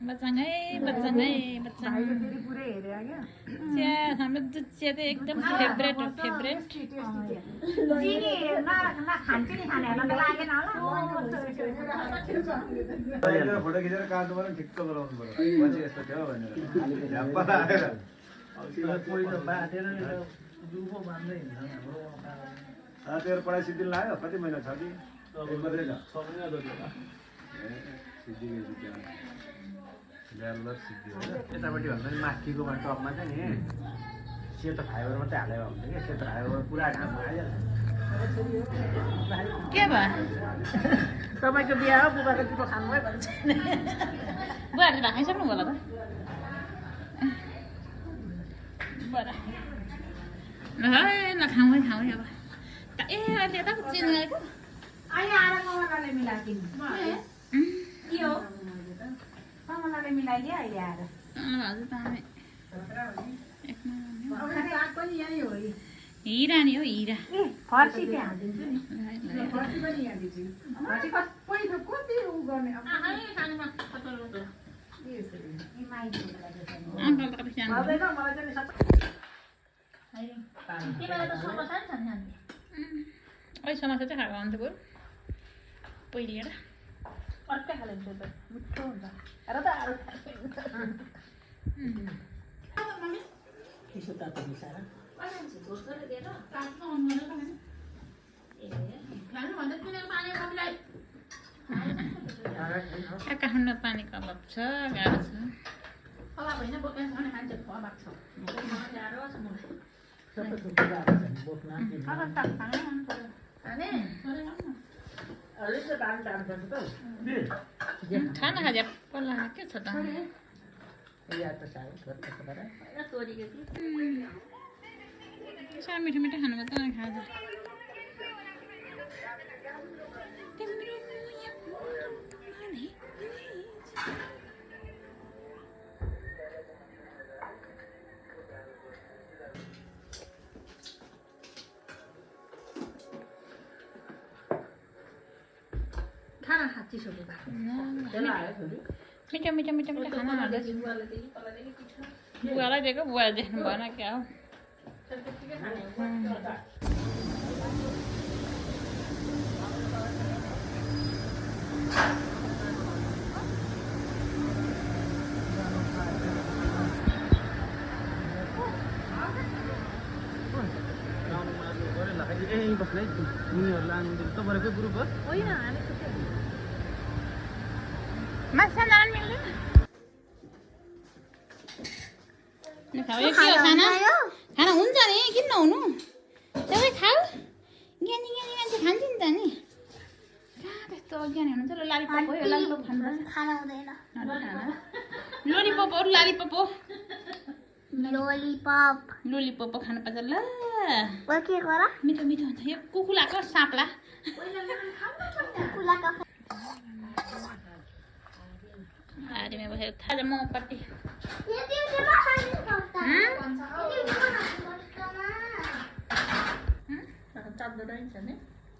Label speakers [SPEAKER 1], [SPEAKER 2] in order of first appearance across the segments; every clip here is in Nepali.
[SPEAKER 1] बच्चाङै हाम्रो दुध चिया चाहिँ एकदम फेभरेट हो फेभरेट
[SPEAKER 2] फोटो खिचेर काट्नु पर्यो ठिक्क गराउनु पर्यो पछि यस्तो थियो भनेर झ्याप्पा लागेर तेरो पढाइ सिद्धिन लाग्यो कति महिना छ कि मात्रै छ यतापट्टि भन्दा नि माथिको टपमा चाहिँ नि सेतो फाइबर मात्रै हालेको हुन्छ कि सेतो फाइबर पुरा घाम आइहाल्छ
[SPEAKER 1] के भयो
[SPEAKER 3] तपाईँको बिहा हो बुबाले पिठो खानुभयो भन्छ
[SPEAKER 1] बुवाहरूले भाग खाइसक्नु होला त बरा ल खाउँ है अब ए अहिले यता चिन गएको
[SPEAKER 3] अहिले आएर कमलाले मिलाइदिनु के हो कमलाले मिलाइदियो अहिले आएर
[SPEAKER 1] हजुर त हामी
[SPEAKER 3] पनि यही हो
[SPEAKER 1] हिरा नि हो हिरा
[SPEAKER 3] फर्सी त्यहाँ हालिदिन्छु नि
[SPEAKER 4] फर्सी पनि यहाँ दिन्छु फर्सी पैसा कति उ गर्ने
[SPEAKER 1] अङ्कल त कति सानो समस्या चाहिँ खाएको अन्त बरु पहिलिएर
[SPEAKER 3] अर्कै खाले हुन्छ त मिठो हुन्छ र त अरू त्यसो तातो मिसाएर
[SPEAKER 1] काठमाडौँ पानीको अभाव छ गाह्रो छ खाना खा झ्याप्प लाग्यो के छ त साह्रो मिठो मिठो खानु त खान्छ
[SPEAKER 3] खाना खाचिसक्यो
[SPEAKER 1] मिठो मिठो मिठो मिठो खाना खाँदैछ बुवालाई दिएको बुवाले देख्नु भएन क्या हो माछा जान मिल्दैन खाना हुन्छ नि किन नहुनु तपाईँ खाऊ ज्ञानी ज्ञानी मान्छे खान्छ नि त नि कहाँ त्यस्तो अज्ञानी हुनुहुन्छ ल लालिपप हो यो लालिपप खानुपर्छ
[SPEAKER 5] खाना हुँदैन
[SPEAKER 1] लोलीपप हो लालिपप हो
[SPEAKER 5] लोलीपप
[SPEAKER 1] लोलीपप खानुपर्छ ल
[SPEAKER 5] के गर
[SPEAKER 1] मिठो मिठो हुन्छ यो कुकुलाको साँपला
[SPEAKER 5] कुकुलाको
[SPEAKER 1] आरिमा बसेर थाहा छ मपट्टि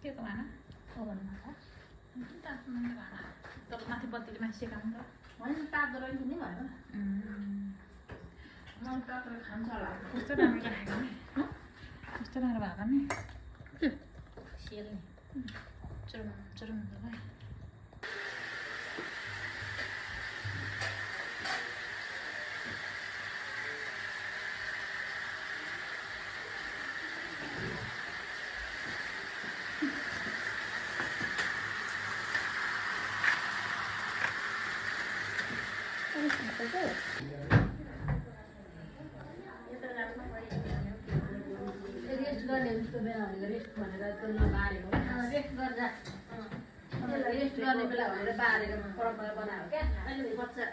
[SPEAKER 1] के को भाँडा माथि बत्तीले माथि सेकाउनु
[SPEAKER 3] तातो रहेछ नि भएर
[SPEAKER 1] कस्तो राम्रो राखेको नि कस्तो राम्रो भएको नि सेल्ने चुरुम चुरुम होला
[SPEAKER 3] रेस्ट गर्ने जस्तो बेला भनेर रेस्ट भनेर बारेको रेस्ट गर्ने बेला भनेर बारेर परम्परा बनाएको क्या अहिले बच्चा